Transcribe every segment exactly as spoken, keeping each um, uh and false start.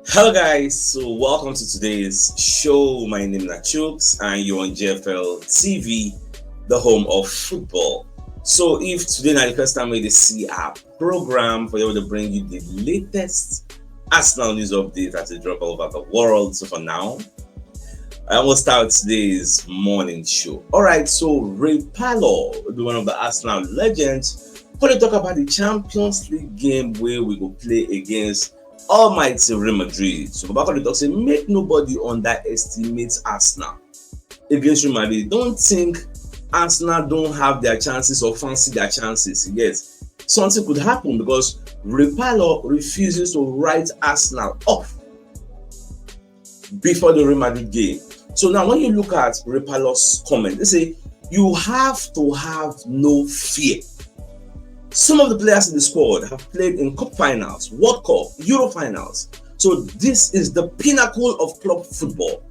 Hello guys, so welcome to today's show. My name is Chooks and you're on G F L T V, the home of football. So if today na the first time wey you dey see our program, for you to bring you the latest Arsenal news update as e drop all over the world. So for now, I will start today's morning show. All right, so Ray Parlour, one of the Arsenal legends, going to talk about the Champions League game where we go play against almighty Real Madrid. So Baba Kole talk say make nobody underestimate Arsenal against Real Madrid. Don't think Arsenal don't have their chances or fancy their chances. Yes, something could happen because Ray Parlour refuses to write Arsenal off before the Real Madrid game. So now when you look at Ray Parlour's comment, they say you have to have no fear. Some of the players in the squad have played in cup finals, World Cup, Euro finals. So this is the pinnacle of club football.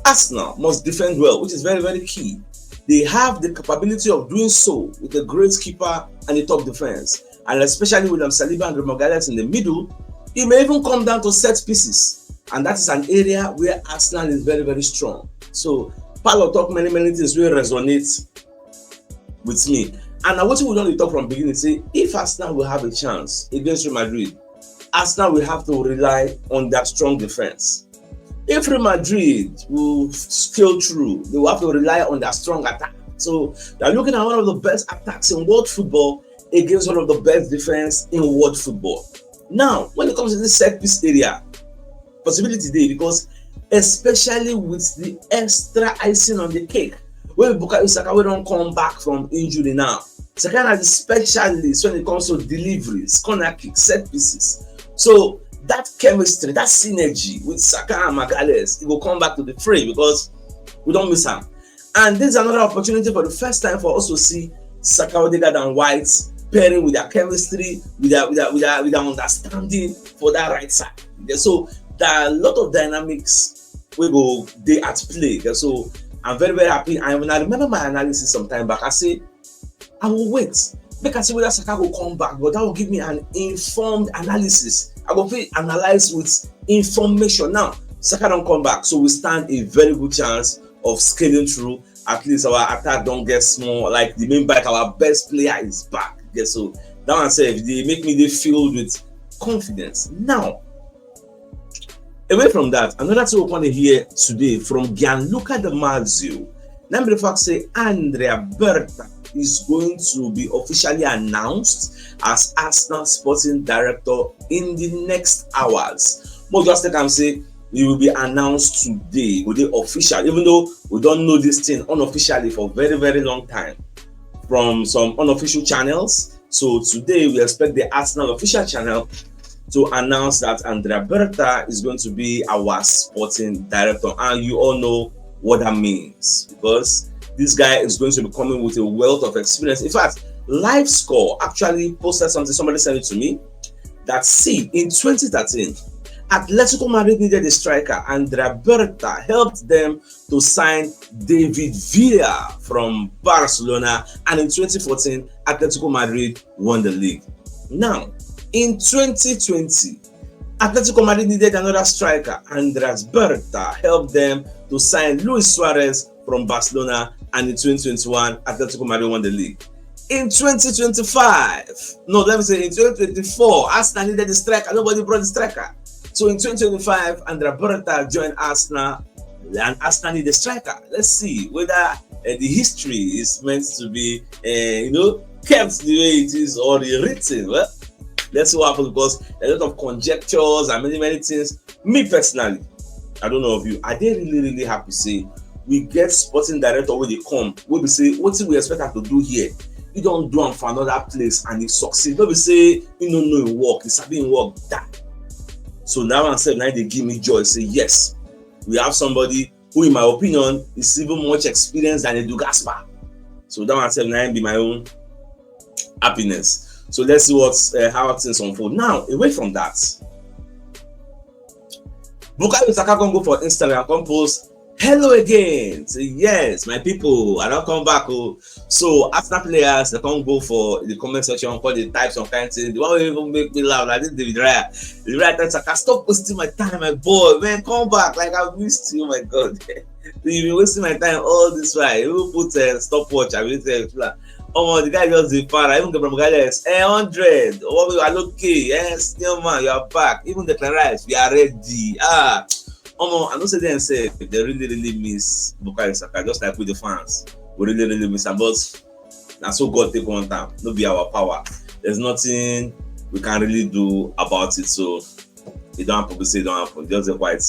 Arsenal must defend well, which is very, very key. They have the capability of doing so with a great keeper and a top defense. And especially with um, Saliba and Remo Gales in the middle, it may even come down to set pieces. And that is an area where Arsenal is very, very strong. So Paulo talk many, many things will resonate with me. And now what we don't talk from beginning say if Arsenal will have a chance against Real Madrid, Arsenal will have to rely on their strong defense. If Real Madrid will scale through, they will have to rely on their strong attack. So they're looking at one of the best attacks in world football against one of the best defense in world football. Now, when it comes to this set piece area, possibility dey because especially with the extra icing on the cake, when Bukayo Saka wey don come back from injury now, Saka na the specialist when it comes to deliveries, corner kicks, set pieces. So that chemistry, that synergy with Saka and Magalhaes, it will come back to the fray because we don't miss him. And this is another opportunity for the first time for us to see Saka, Odegaard, and White pairing with their chemistry, with their with their with their, with their understanding for that right side. So there are a lot of dynamics we go dey at play. So I'm very, very happy. And when I remember my analysis some time back, I say I will wait. Make I see whether Saka will come back, but that will give me an informed analysis. I go fit analyze with information. Now Saka don't come back, so we stand a very good chance of scaling through. At least our attack don't get small. Like the main back, our best player is back. Yeah, so that one said they make me they filled with confidence. Now, away from that, another thing we want to hear today from Gianluca Di Marzio. Now, the fact say Andrea Berta is going to be officially announced as Arsenal sporting director in the next hours. More just like I'm say, it will be announced today, will be official, even though we don't know this thing unofficially for very, very long time from some unofficial channels. So today we expect the Arsenal official channel to announce that Andrea Berta is going to be our sporting director, and you all know what that means because this guy is going to be coming with a wealth of experience. In fact, Live Score actually posted something, somebody sent it to me, that see, in twenty thirteen, Atletico Madrid needed a striker, and Andrea Berta helped them to sign David Villa from Barcelona, and in twenty fourteen, Atletico Madrid won the league. Now, in twenty twenty, Atletico Madrid needed another striker, and Andrea Berta helped them to sign Luis Suarez from Barcelona, and in twenty twenty-one, Atletico Madrid won the league. In twenty twenty-five, no, let me say in twenty twenty-four, Arsenal needed a striker, nobody brought the striker. So in twenty twenty-five, Andrea Berta joined Arsenal, and Arsenal need a striker. Let's see whether uh, the history is meant to be, uh, you know, kept the way it is or rewritten. Well, let's see what happens because a lot of conjectures and many, many things. Me personally, I don't know of you, I dey really, really happy say we get sporting director wey dey come, wey be say wetin we expect am to do here, he don do am for another place and he succeed. No be say he no know him work, he sabi him work die. So now I'm saying now they give me joy. Say yes, we have somebody who, in my opinion, is even much experienced than Edu Gaspar. So that one said now be my own happiness. So let's see what uh, how things unfold. Now, away from that, Bukayo Saka come go for Instagram, come post Hello again. So yes, my people, I don come back. Oh. So Arsenal players, they come go for the comment section, call the type some kind thing. The one wey even make me laugh, like this David Raya. David Raya tell Saka, "Stop wasting my time, my boy. Man, come back. Like, I missed you, my God. You've been wasting my time all this while." You put a stopwatch, I mean, oh, the guy just dey para. Even Gabriel Magalhaes, eh, hundred. What we are okay. Yes, new man, you are back. Even Declan Rice, we are ready. Ah, Omo, I know say dem sef, they really, really miss Bukayo Saka, just like we the fans. We really, really miss am, but na so God take want am. No be our power. There's nothing we can really do about it. So e don happen, we say e don happen. Just dey quite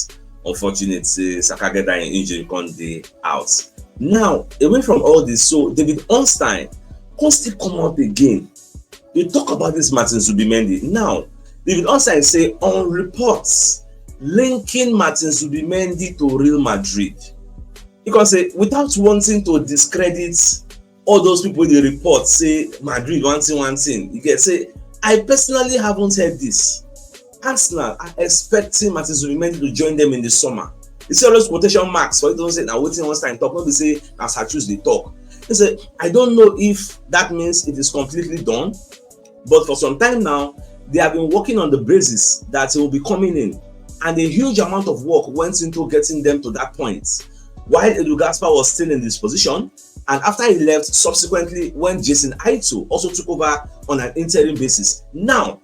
unfortunate say Saka get that injury, come dey out. Now, away from all this, so David Ornstein come still come out again. They talk about this Martin Zubimendi. Now, David Ornstein say on reports linking Martin Zubimendi to Real Madrid. You can say, without wanting to discredit all those people, they report say Madrid one thing, one thing. You get say, I personally haven't heard this. Arsenal are expecting Martin Zubimendi to join them in the summer. You see all those quotation marks for it, don't say now waiting one time talk, not to say as I choose the talk. He said, I don't know if that means it is completely done, but for some time now, they have been working on the basis that he will be coming in. And a huge amount of work went into getting them to that point. While Edu Gaspar was still in this position, and after he left, subsequently, when Jason Aito also took over on an interim basis. Now,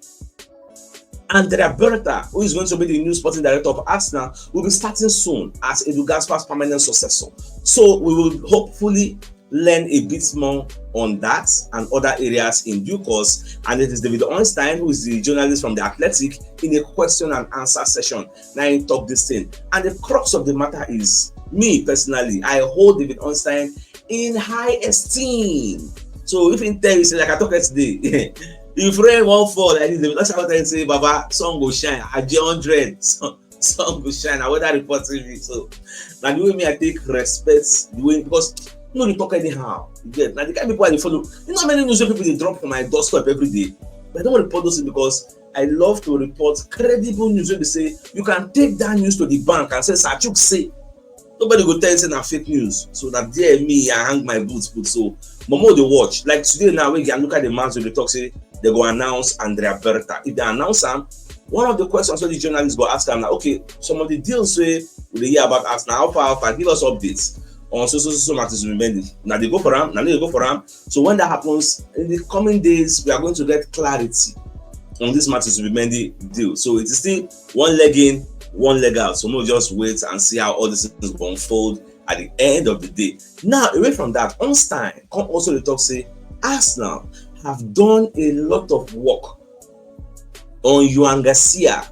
Andrea Berta, who is going to be the new sporting director of Arsenal, will be starting soon as Edu Gaspar's permanent successor. So we will hopefully learn a bit more on that and other areas in due course. And it is David Ornstein, who is the journalist from The Athletic, in a question and answer session. Now he talk this thing. And the crux of the matter is, me personally, I hold David Ornstein in high esteem. So if he tell you, say, like I talk today, if rain won't fall like this, they will not shout and say, "Baba, sun go shine, Aje hundred, sun, sun go shine." I weather report T V. So now the way me I take respect, the way, because no dey talk anyhow. You get? Now the kind people I dey follow, you know how many news wey people dey drop for my doorstep every day? But I don't report those things because I love to report credible news wey be say you can take that news to the bank and say, "Sir Chuks say." Nobody go tell you say na fake news. So na there me, I hang my boots put. So Momo dey watch. Like today now, when I look at the man, so they talk say they go announce Andrea Berta. If they announce am, one of the questions wey the journalists go ask am na, "Okay, some of the deals wey we dey hear about Arsenal, how far, how far? Give us updates on so, so, so, so Martin Zubimendi." Now they go for am, now they go for am. So when that happens, in the coming days, we are going to get clarity on this Martin Zubimendi deal. So it is still one leg in, one leg out. So we'll just wait and see how all these things go unfold at the end of the day. Now, away from that, Ornstein come also dey talk say Arsenal have done a lot of work on Joan Garcia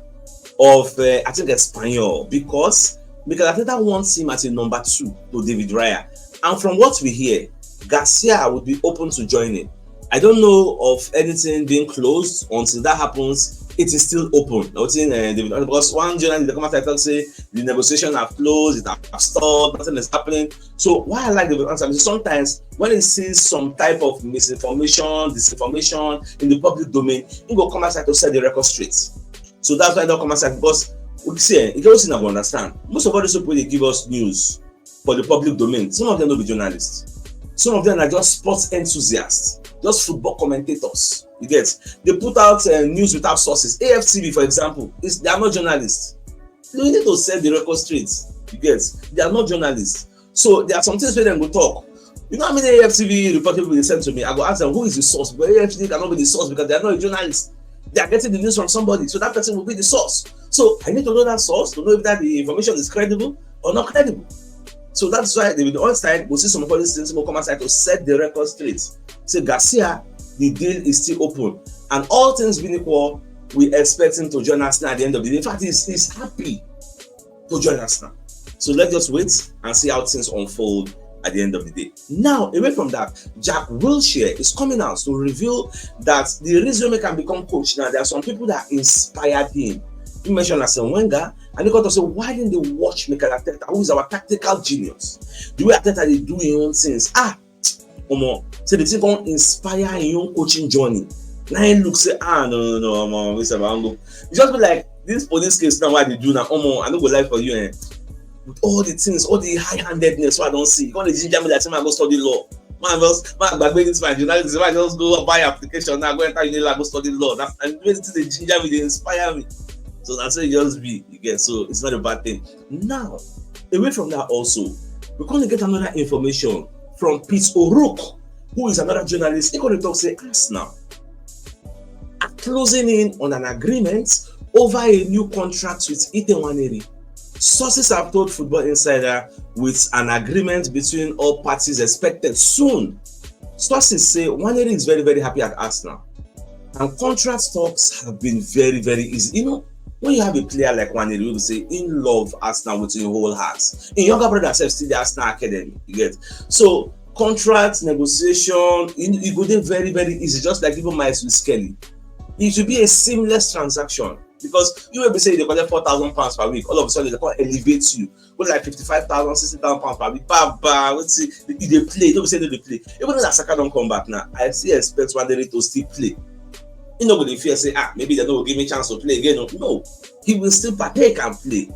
of, uh, I think, Espanyol, because Mikel Arteta wants him as a number two to David Raya. And from what we hear, Garcia would be open to joining. I don't know of anything being closed. Until that happens, it is still open. Nothing, uh, David, because one journalist dey come out and talk say the negotiation have closed, it have stopped, nothing is happening. So why I like David Ornstein is sometimes when he sees some type of misinformation, disinformation in the public domain, he go come outside to set the record straight. So that's why I don't come outside, because we see, eh, you can see now understand. Most of all these people they give us news for the public domain. Some of them no be journalists. Some of them are just sports enthusiasts, just football commentators. You get? They put out, uh, news without sources. A F T V, for example, is, they are not journalists. We need to set the record straight. You get? They are not journalists. So there are some things where dem go talk. You know how many A F T V report people dey send to me? I go ask them, "Who is the source?" But A F T V cannot be the source because they are not a journalist. They are getting the news from somebody, so that person will be the source. So I need to know that source to know if that the information is credible or not credible. So that's why David Ornstein will see some of all these things will come outside to set the record straight. Say Garcia, the deal is still open, and all things being equal, we expect him to join Arsenal at the end of the day. In fact, he's, he's happy to join Arsenal. So let's just wait and see how things unfold at the end of the day. Now, away from that, Jack Wilshere is coming out to reveal that the reason he can become coach now, there are some people that inspired him. He mentioned Arsene Wenger, and he got to say, "Why didn't they watch Mikel Arteta, who is our tactical genius? The way Arteta dey do his own things." Ah, Omo, say the thing come inspire him own coaching journey. Now he look say, "Ah, no, no, no, Omo, this I wan go." It just be like this police case now, why they do now? Omo, I no go lie for you, eh? with all the things, all the high-handedness wey I don see, e come dey ginger me like say make I go study law. Man just, man, gbagbe this man, journalism, man just go buy application now, go enter Unilag, go study law. That, and the way this thing dey ginger me, dey inspire me. So na so e just be, you get. So it's not a bad thing. Now, away from that also, we come get another information from Pete O'Rourke, who is another journalist. He come dey talk say Arsenal are closing in on an agreement over a new contract with Ethan Nwaneri. Sources have told Football Insider, with an agreement between all parties expected soon. Sources say Nwaneri is very, very happy at Arsenal, and contract talks have been very, very easy. You know, when you have a player like Nwaneri, you say he love Arsenal with his whole heart. Him younger brother sef still dey Arsenal academy, you get. So contract negotiation, e, e go dey very, very easy, just like even Miles with Skelly. It should be a seamless transaction, because you wey be say you dey collect four thousand pounds per week, all of a sudden dem come elevate you, go like fifty-five thousand, sixty thousand pounds per week. Baba, wetin you dey play? No be say you no dey play. Even though Saka don come back now, I still expect Nwaneri to still play. He no go dey fear say, ah, maybe dem no go give me chance to play again. No, no, he will still partake and play.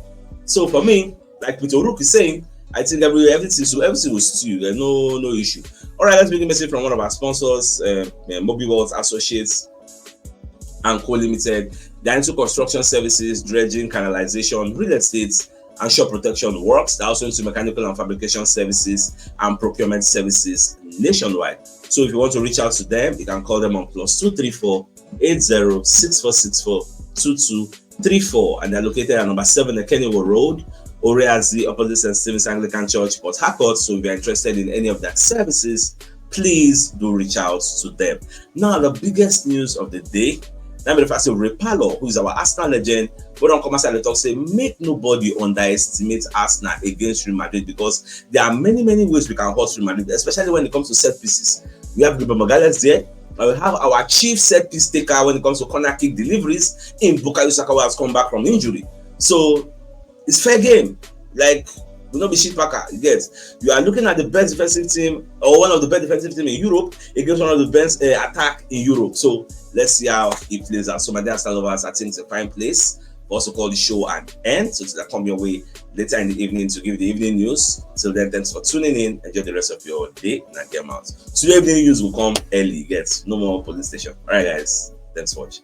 So for me, like Pete O'Rourke is saying, I think every, everything, so everything will stew. There's no, no issue. All right, let's begin message from one of our sponsors, uh, uh, Mobi World Associates and Co Limited. They're into construction services, dredging, canalization, real estate, and shore protection works. They're also into mechanical and fabrication services and procurement services nationwide. So if you want to reach out to them, you can call them on plus two three four eight zero six four six four two two three four, and they're located at number seven Ekeniwo Road, Oreazi, opposite St. Stephen's Anglican Church, Port Harcourt. So if you're interested in any of that services, please do reach out to them. Now, the biggest news of the day, let me first say Ray Parlour, who is our Arsenal legend, but don come outside to talk say make nobody underestimate Arsenal against Real Madrid, because there are many, many ways we can hurt Real Madrid, especially when it comes to set pieces. We have Gabriel Magalhaes there, and we have our chief set piece taker when it comes to corner kick deliveries in Bukayo Saka, who has come back from injury. So it's fair game. Like, we no be shit packer, you get. You are looking at the best defensive team, or one of the best defensive team in Europe, against one of the best uh, attack in Europe. So let's see how it plays out. So my dear Arsenal lovers, I think it's a fine place for us to call the show an end. So till I come your way later in the evening to give the evening news. Till then, thanks for tuning in. Enjoy the rest of your day and get out. So the evening news will come early, you get. No more police station. All right, guys. Thanks for watching.